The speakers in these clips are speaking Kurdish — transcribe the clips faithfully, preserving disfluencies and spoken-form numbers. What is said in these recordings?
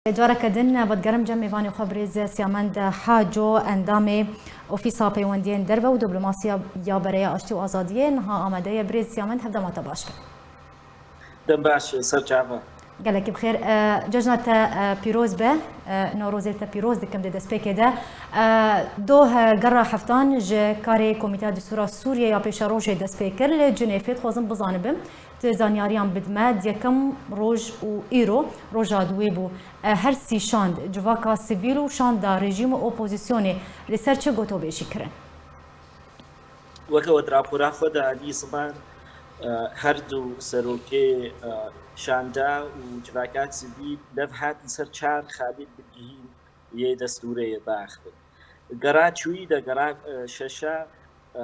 Careke din vedigerim cem mêvanê xwe birêz Siyamend Haco, endamê Ofîsa Peywendiyên Derve û Diplomasiya ya Bereya Aştî û Azadiyê. Niha amade ye. Birêz Siyamend, hevdema te baş be. Dem baş, ser çava. Gelekî bi xêr. E, cejna te, e, pîroz be. E, Newrozê te pîroz dikim di destpêkê de. E, doh, e, gerra heftan ji karê Komîteya Destûra Sûriyê ya Pêşerojê dest pê kir. Li Cinêfê dixwazim bizanibim, tu zanyariyan bidme, di yekem roj û îro roja dûyê bû. E, her sî şand, civaka sivîl û şanda rejîm û opozisyonê li ser çi gotobêjî kirin? Weke we di rapora xwe de anî ziman, e, her du serokê, e, şanda û civaka sivîl lev hatin ser çar xalê bingehîn yê destûrê ye biaxivin. Gera çûyî de gera, e, şeşa, e, e,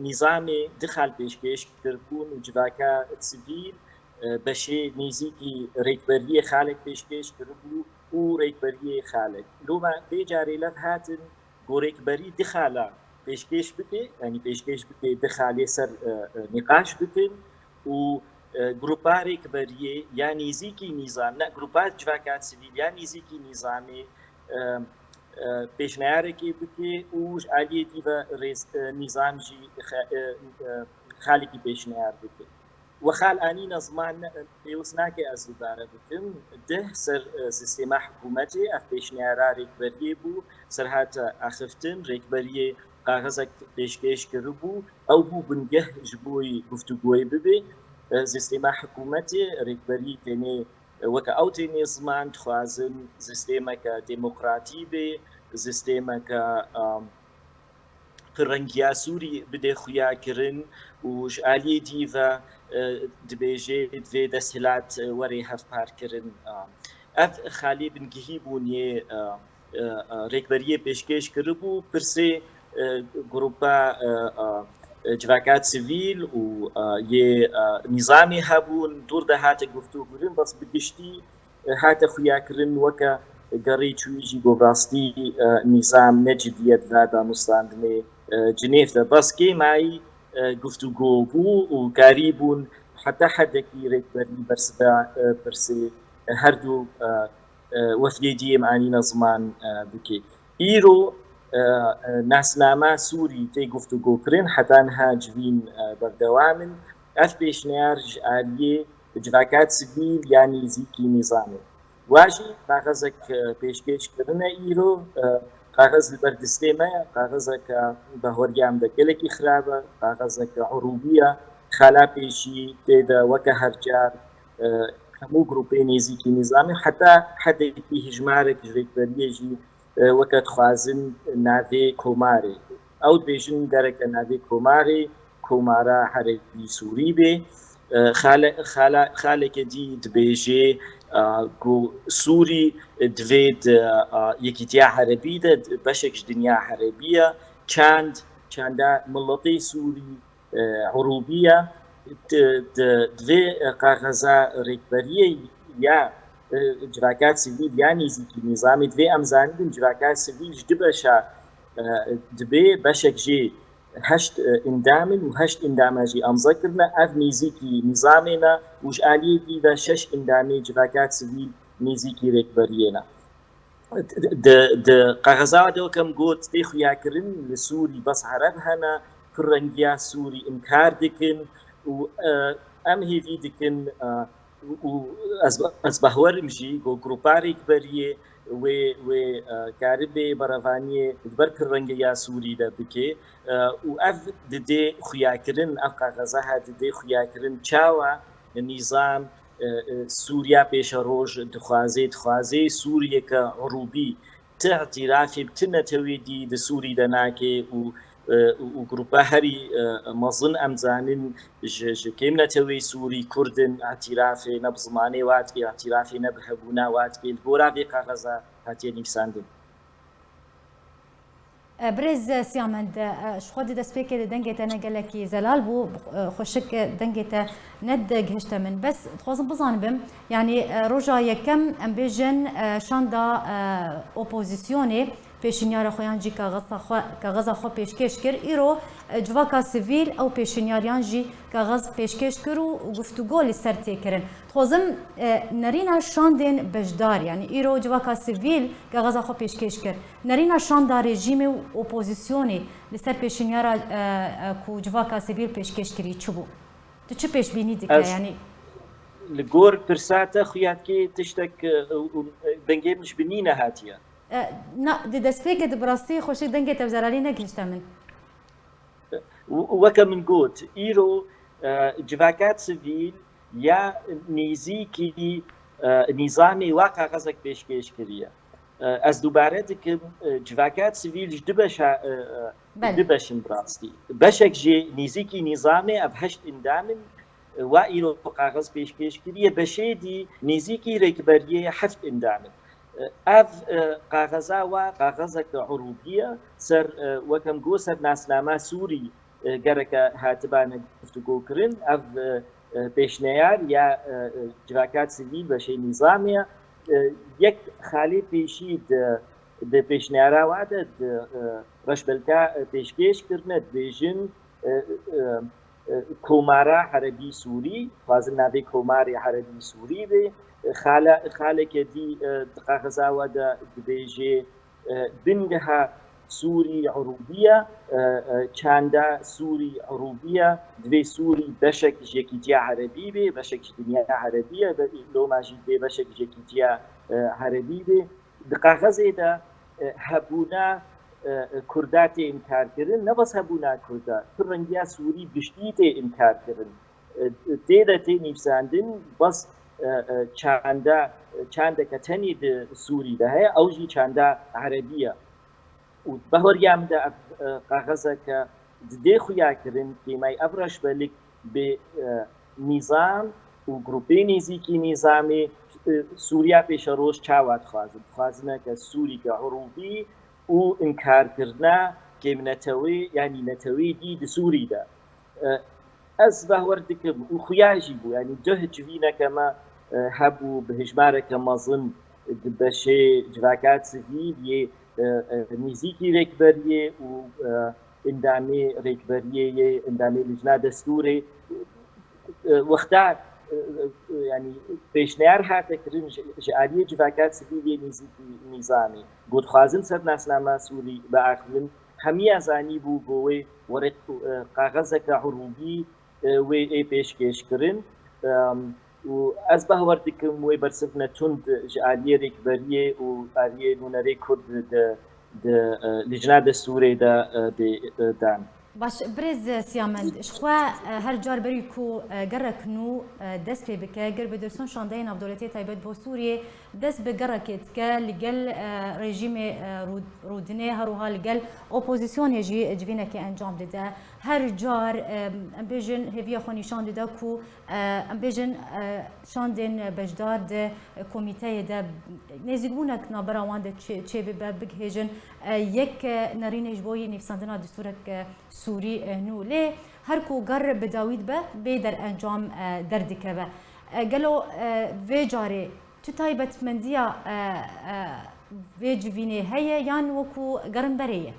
nîzamê du xal pêşkêş kiribûn û civaka sivîl, e, beşê nêzîkî rêkberiyê xalek pêşkêş kiribû û rêkberiyê xalek. Loma vê carê lev hatin ku rêkberî du xala pêşkêş bike, yanî pêşkêş bike du xalê ser, e, e, nîqaş bikin û, e, grupa rêkberiyê ya nêzîkî nîzam, ne, grupa civaka sivîl ya nêzîkî nîzamê, e, e, pêşneyarekê bike û ji aliyê dî ve rêz, e, nîzam jî xe-, e, e, xalekî pêşneyar bike. We xal anîne ziman, ne, pêwist nake ez dubare bikim. Deh ser, e, sîstema hikûmetê ev pêşniyara rêkberiyê bû, ser hate axiftin, rêkberiyê kaxezek pêşkêş kiribû, ew bû bingeh ji bo yî guftûgoyê bibe. E, sîstema hikûmetê, rêkberî tenê, e, weke ew tenê ziman, dixwazin sîstemeke demokratî be, sîstemeke, e, pirrengiya Sûrî bide xuyakirin û ji aliyê dî ve, e, dibêje divê desthilat, e, were hevparkirin. E, ev xalê bingehî bûn yê, e, e, e, rêkberiyê pêşkêş kiribû, pirsê, e, grupa, e, e, e, civaka sivîl û, e, yê, e, nîzamê hebûn, dûr de hate guftûgokirin, bes bi giştî hate xuyakirin weke gerê çûyî jî ku rastî, e, nîzam ne cidiyet da danûstandinê, e, Cinêv de. Bes kêmayî, e, guftûgo bû û karîbûn heta hedekî rêkberî bersiva, e, pirsê her du, e, e, wefdê dî em anîne ziman, e, bike. Îro, e, e, nasnama Sûrî tê guftûgokirin, heta niha civîn, e, berdewam in. Ev pêşniyar ji aliyê civaka sivîl ya nêzîkî nîzamê. Wa jî kaxezek, e, pêşkêş kirine îro, e, kaxez li ber distê me ye, kaxezeke bahweriya min de gelekî xirab e, kaxezeke urûbî ye, xala pêşî tê de weke her car, e, hemû grûpê nêzîkî nîzamê, heta hedekî hijmarek ji rêkberiyê jî, e, weke dixwazin navê komarê. Ew dibêjin gereke navê komarê, Komara Erebî Sûrî be. E, xale-, xala-, xaleke dî dibêje, e, ku Sûrî divê di, e, Yekîtiya Erebî de, beşek ji dinya Erebî ye. Çand, çanda miletê Sûrî, e, urûbî ye. Di, di, divê, e, kaxeza rêkberiyê ya, e, civaka sivîl ya nêzîkî nîzamê, divê em zanibin civaka sivîl ji du beşa, e, dibê, beşek jê heşt, e, endam in û heşt endama jî amze kirine. Ev nêzîkî nîzamê ne û ji aliyê dî ve şeş endamê civaka sivîl nêzîkî rêkberiyê ne. Di, di kaxeza de weke min got tê xuyakirin li Sûrî bes Ereb hene, pirrengiya Sûrî inkar dikin û, e, em hêvî dikin, e, û ez, ez bahwerim jî ku grupa rêkberiyê wê, wê, e, karibe berevaniyê li ber pirrengiya Sûrî de bike, e, û ev didê xuyakirin, ev kaxeza he didê xuyakirin çawa nîzam, e, e, Sûriya pêşeroj dixwaze, dixwaze Sûriyeke urûbî, ti îtîrafê bi ti netewê dî di Sûrî de nake û, e, û, û grupa herî, e, mezin em zanin ji, ji kêm netewê Sûrî Kurd in, îtîrafê ne bi zimanê wa dike, îtîrafê ne bi hebûna wa dike, li gora vê kaxeza hatiye nivîsandin. E, birêz Siyamend, e, ji xwe di destpêkê de dengê te ne gelekî zelal bû, e, xweşik dengê te nedigihişte min. Bes dixwazim bizanibim, yanî, e, roja yekem, em bêjin, e, şanda, e, opozisyonê Pêşinyara xwe yan jî kaxeza xwe, kaxeza xwe pêşkêş kir. Îro, e, civaka sivîl ew pêşinyariyan jî kaxez pêşkêş kir û guftûgo li ser tê kirin. Dixwazim, e, nerîna şandên beşdar, yanî îro civaka sivîl kaxeza xwe pêşkêş kir. Nerîna şanda rejîmê û opozîsyonê li ser pêşinyara, e, e, ku civaka sivîl pêşkêş kirî çi bû? Tu çi pêşbînî dike? Ez yanî li gor pirsa te xuya dikê tiştek, e, û, û dengê min ji binî nehatiye. E, na, di destpêkê de bi rastî xweşik dengê te bi zelalî negihişte min. Û, û weke min got, îro, e, civaka sivîl ya nêzîkî, e, nîzamê wa kaxezek pêşkêş kiriye. E, ez dubare dikim, e, civaka sivîl ji du beşa, e, e, Belê. Du beş in bi rastî. Beşek jê nêzîkî nîzamê, ev heşt endam in, e, wa îro kaxez pêşkêş kiriye, beşê dî nêzîkî rêkberiyê, heft endam in. E, ev, e, kaxeza wa kaxezeke urûbî ye, ser, e, weke min got, ser nasnama Sûrî, e, gereke hatibane guftûgo kirin. Ev, e, e, pêşneyar ya, e, e, civaka sivîl, beşê nîzamê ye. E, yek xalê pêşî di, di pêşneyara wa de di, e, reşbelka, e, pêşkêş kirine, dibêjin, e, e, e, Komara Erebî Sûrî, dixwazin navê Komarê Erebî Sûrî bê. E, xale, xaleke dî, e, di kaxeza wa de dibêjê, e, bingeha Sûrî urûbî ye, e, e, çanda Sûrî urûbî ye, divê Sûrî beşek ji yekîtiya erebî bê, beşek ji dinya erebî ye, be-, loma jî divê beşek ji yekîtiya, e, erebî bê. Di kaxezê de, e, hebûna, e, Kurda tê inkarkirin, ne bes hebûna Kurda, tu rengiya Sûrî giştî tê inkarkirin. E, tê de tê nivîsandin, bes, e, e, çanda, çandeke tenê di Sûrî de heye, ew jî çanda erebî ye. Û behweriya min de ev, e, kaxezeke didê xuya kirin, kêmayî ev reşbelik bi, e, nîzam û grûpê nêzîkî nîzamê, e, Sûriya pêşeroj çawa dixwazin? Dixwazine ke Sûrîke urûbî û inkarkirina kêmnetewê, yanî netewê dî di Sûrî de. E, ez behwer dikim û xuya jî bû, yanî cih civîneke me, e, hebû bi hejmareke mezin di beşê civaka sivîl yê, e, e, nêzîkî rêkberiyê û, e, endamê rêkberiyê yê, endamê lijna destûrê. E, wexta, e, e, yanî pêşniyar hate kirin ji, ji aliyê civaka sivîl yê nêzîkî nîzamê, got dixwazin ser nasnama Sûrî biaxivin, hemiya zanîbû ku wê werek, e, kaxezeke urûbî, e, wê ê pêşkêş kirin. Em, û ez behwer dikim wê bersivne tund ji aliyê rêkberiyê û aliyê nûnerê Kurd di, di, e, lijna destûrê de, e, bê, e, dan. Baş, birêz Siyamend, ji xwe, e, her car berî ku, e, gerek nû, e, dest pê bike, ger bi derson şandeyên navdewletiyê taybet bo Sûriyê dest bi gerekê dike, li gel, e, rejîmê, e, rû-, rûdinê, her wiha li gel opozisyonê jî civînekê encam dide. Her car, e, em bêjin, hêviya xwe nîşan dide ku, e, em bêjin, e, şandên beşdar di komîteyê de nêzîkbûnek navbera wan de çê-, çêbibe, bigihêjin, e, yek, e, nerînê ji bo yê nivîsandina destûrek, e, Sûrî, e, nû. Lê her ku ger bi dawî dibe, bê derencam, e, derdikeve. E, gelo, e, vê carê tu taybetmendiya, e, e, vê civînê heye yan wekû gerin berê ye?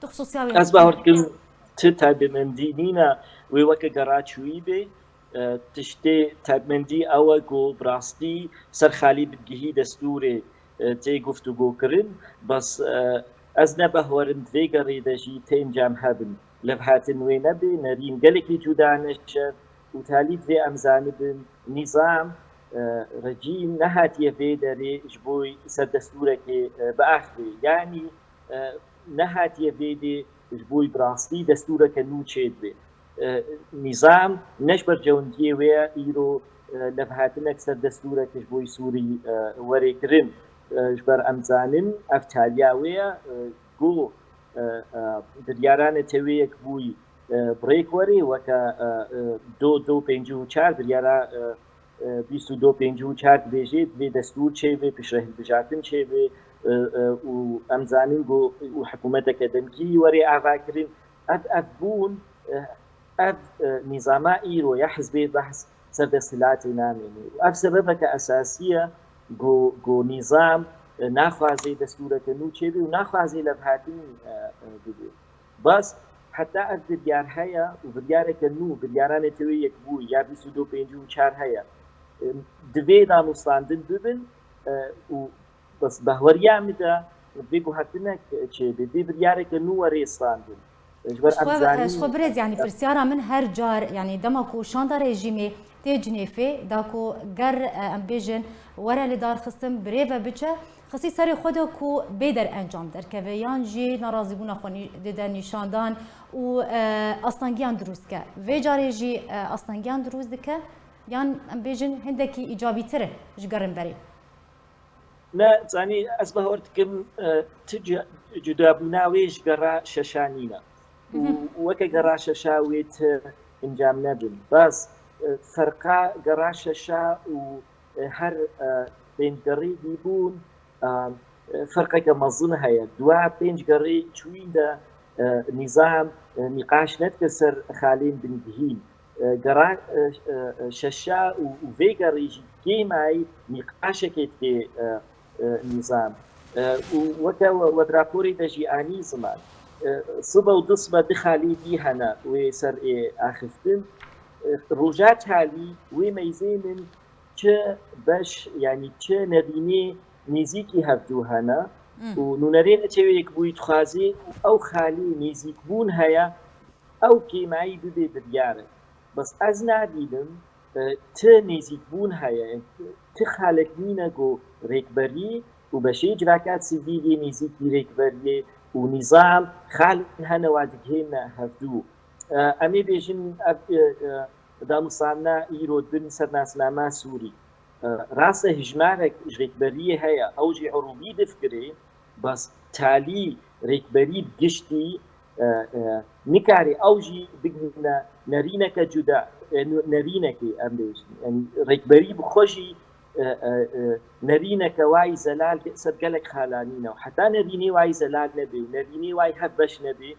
Tu xisûsiya wê... Ez bawer dikim ti taybetmendî nîne, wê weke geraçûyî bê. E, tiştê taybetmendî ew e ku bi rastî ser xalî bingehî destûrê, e, tê guftûgo kirin. Bes, e, ez ne behwerim di vê gerê de jî tê encam hebin. Levhatin wê nebê, nerîn gelekî cuda neşe û talî divê em zanibin nîzam, e, rejîm nehatiye vê derê ji bo ser destûrekê, e, biaxivê. Yanî, e, nehatiye vê dê ji bo bi rastî destûreke nû çêdibe. E, nîzam ne ji ber cewndiyê wê ye, îro, e, levhatinek ser destûreke ji bo Sûrî, e, were kirin. E, ji ber em zanin, ev taliya wê ye, e, ku, e, e, biryara netewê yek bûyî, e, bi rêk were, weke, e, e, do do pêncî û çar, biryara, e, e, bîst û do pêncî û çar dibêje, divê destûr çêbe, piştre hilbijartin çêbe, e, e, û em zanin ku û hikûmeteke demkî were avakirin. Ev, ev bûn, e, ev, e, nîzama îro ya hizbê behs ser desthilatê namêne. Û ev sebebeke esasî ye ku, ku nîzam, e, naxwazê destûreke nû çêbe û naxwazê levhatinî, e, e, bibe. Bas heta ev biryar heye û biryareke nû, biryara Netewê Yekbûyî ya bîst û du pêncî û çar heye. E, divê danûstandin bibin, e, û bas bahweriya min de vê guhertinek çêbe, vê biryareke nû were standin. Ji ber Ji em xwe, zanîn, ji xwe birêz, yanî pirsiyara min her car, yanî dema ku şanda rejîmê tê Cinêfê, da ku ger, e, em bêjin were lidarxistin, birêve biçe, xisî serê xwe de ku bê derencam derkeve, yan jî narazîbûna xwe nî-, dide nîşandan û, e, astengiyan dirûst ke. Vê carê jî, e, astengiyan dirûst dike, yan em bêjin hindekî îcabîtir e ji gerin berê? Ne, zanî, ez bawer dikim, e, ti cu-, cudabûna wê ji gera şeşa nîne. Û Mhm. weke gera şeşa wê ti encam nebin. Bas, e, ferqa gera şeşa û, e, her, e, pêncgerî dîbûn, e, e, ferqeke mezin heye. Dua pêncgerî çûyîn de, e, nîzam, e, nîqaş nedike ser xalên bingehîn. E, gera, e, e, e, şeşa û, û vê gerî jî kêmayî nîqaşekê dike, e, e, nîzam. E, û weke we, we di raporê de jî anî ziman. E, sibe û du sibe du xalê dî hene wê ser ê axiftin. E, roja talî wê meyzênin çi beş, yanî çi nerînê nêzîkî hevdû hene. Hmm. Û nûnerê Netewê Yekbûyî dixwazê û ew xalê nêzîkbûn heye, ew kêmayî bibe biryarek. Bes ez nadînim, e, ti nêzîkbûn heye, ti xalek nîne ku rêkberî û beşê civaka sivîlê nêzîkî rêkberiyê û nîzam xalên hene wa digihêne hevdû. E, em ê bêjin ev, e, e, danûstandina îro dibin ser nasnama Sûrî. E, rast e hijmarek ji rêkberiyê heye, ew jî erûbî difikirê, bes talî rêkberî bi giştî, e, e, nikarê ew jî bigihîne nerîneke cuda, e, nu-, nerînekê em bêjin. Yanî rêkberî bi xwe jî, e, e, e, nerîneke wayî zelal ge-, ser gelek xalanî ne. Û heta nerînê wayî zelal nebe û nerînê wayî hevbeş nebe,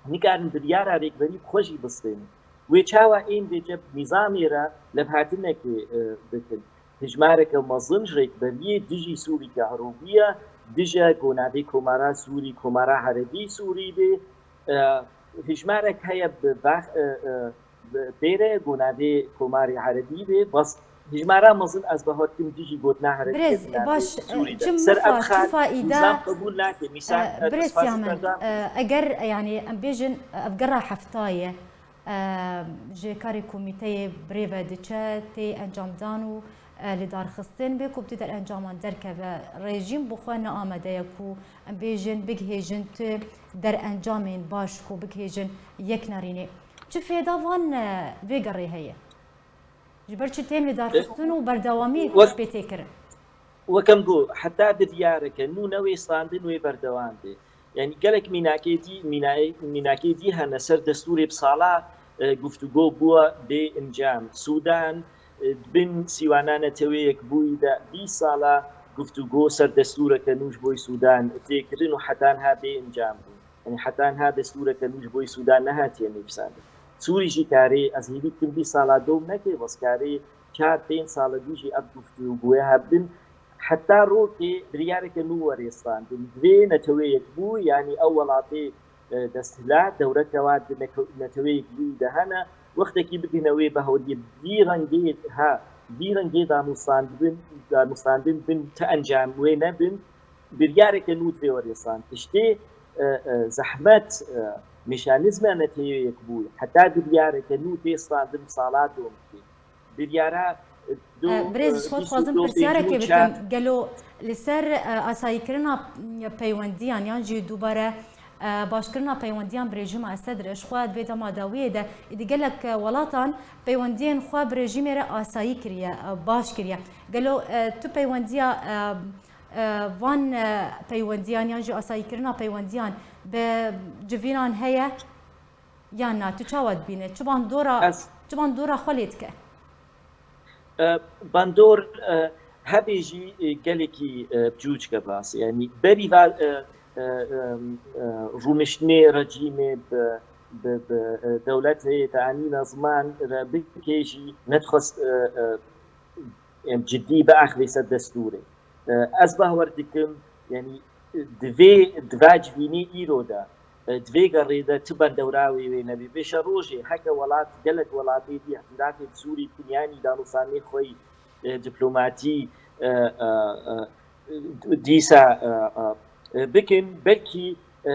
nikarin biryara rêkberî bi xwe jî bistênin. Wê çawa ên vêce bi nîzamê re levhatinekê, e, bikin? Hijmareke mezin ji rêkberiyê dijî Sûrî ke erûbî ye, dije ku navê Komara Sûrî, Komara Erebî Sûrî bê. E, hijmarek heye bi bax-, e, e, bi pêre ku navê Komarê Erebî bê, bas hijmara mezin ez bawer dikim dijî gotina Erebî ye Birêz, bi navê baş, e, Sûrî de. çi Ser mifa, ev çi xal faîde, nîzam qebûl nake. Mîsal, e, e, birêz ez xwazim ya min, berdan e, eger, e, yanî em bêjin, e, ev gera hefta ye, e, ji karê komîteyê birêve diçe, tê encamdan û, e, lidarxistin bê ku bi tu derencaman derkeve. Rejîm bi xwe ne amade ye ku em bêjin bigihêjin tu derencamên baş ku bigihêjin yek nerînê. Çi fêda van, e, vê gerê heye? Ji ber çi tên lidarxistin û berdewamî Wek pê tê kirin? Wek em got, heta biryareke nû newê standin wê berdewam bê. Yanî gelek mînakê dî, mînayê-, mînakê dî hene ser destûrê bi sala, e, guftûgo bûye bê encam. Sûdan, e, di bin sîwana Netewê Yekbûyî de bîst sala guftûgo ser destûreke nû ji bo Sûdan tê kirin û heta niha bê encam bû. Yanî heta niha destûreke nû ji bo Sûdan nehatiye nivîsandin. Sûrî jî karê, ez hêvî dikim vî sala dom neke, bes karê çar pênc sala dî jî ev guftûgoya hebin. Heta rokê biryareke nû were standin. Divê Netewê Yekbûyî, yanî ew welatê, e, desthilat, dewreke wa di neke-, Netewê Yekbûyî de hene, wextekî bigihine wê bahweriyê, vî rengê ha, vî rengê danûstandin, danûstandin bin, ti encam wê nebin, biryareke nû divê were stand. Tiştê, e, e, zehmet, e, mekanîzma Netewê Yekbûyî, heta biryareke nû tê standin sala dom dike. Biryara, e, du, E, birêz, e, ji xwe bîst û dixwazim du pirsiyarekê pêncî û çar bikim. Gelo li ser, e, asayîkirina, e, peywendiyan yan jî dubare, e, başkirina peywendiyan bi rejîma Esed re, ji xwe di vê dema dawiyê de êdî gelek, e, welatan peywendiyên xwe bi rejîmê re asayî kiriye, e, baş kiriye. Gelo, e, tu peywendiya, e, e, van, e, peywendiyan yan jî asayîkirina peywendiyan bi civînan heye yan na? Tu çawa dibîne? Çi bandora, Ez çi bandora xwe lê dike? E, bandor, e, hebê jî, e, gelekî, e, cûcke bas. Yanî berî va, e, e, e, e, rûniştinê rejîmê bi, bi, bi, e, dewletê te anîne ziman re bikê jî nedixwest, e, e, em cidî biaxivê ser destûrê. E, ez bawer dikim, yanî, e, di vê, di va civînê îro de, e, di vê gerê de ti bendewrawê wê nebî. Vêşerojê heke welat, gelek welatê dî îhtilatê bi Sûrî bikin, yanî danûstanê xwe yî, e, diplomatî, e, e, e, dîsa, e, e, e, bikin, belkî, e,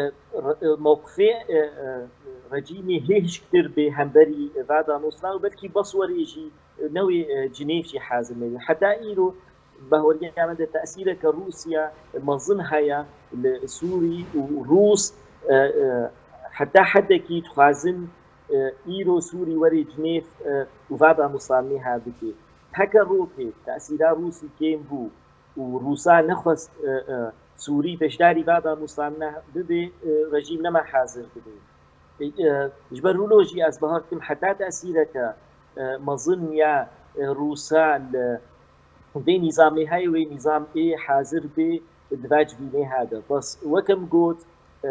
re-, e, mewqifê, e, e, rejîmê hê hişktir bê hemberî va danûstana û belkî bes werê jî, e, newê, e, Cinêv jî hazir nebî. Heta îro bahweriya me de tesîreke Rûsya mezin heye li Sûrî û Rûs, e, e, heta hedekî dixwazin, e, îro Sûrî werê Cinêv, e, û va danûstanê ha bike. Heke rokê tesîra Rûsî kêm bû û Rûsa nexwest, e, e, Sûrî beşdarî va danûstana bibe, e, rejîm nema hazir dibe. E, e, ji ber wilo jî ez bahar dikim heta tesîreke, e, mezin ya, e, Rûsa li vê nîzamê heye, wê nîzam ê hazir bê di va civînê ha de. Bes weke min got, e,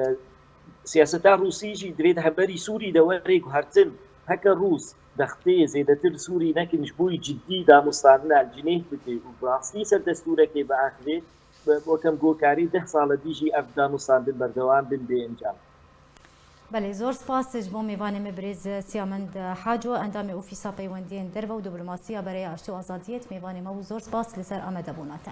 siyaseta Rûsî jî divê di hemberî Sûrî de were guhertin. Heke Rûs dextê zêdetir Sûrî nekin, ji bo yî ciddî danûstandina li Cinêv bike û bi rastî ser destûrekê biaxivê, bi-, weke min got karî deh sala dî jî ev danûstandin berdewam bin bê encam. Belê, zor spas ji bo mêvanê me birêz Siyamend Haco, endamê Ofîsa Peywendiyên Derve û Diplomasiya Bereya Aştî û Azadiyê, mêvanê me bû. Zor spas li ser amadebûna te.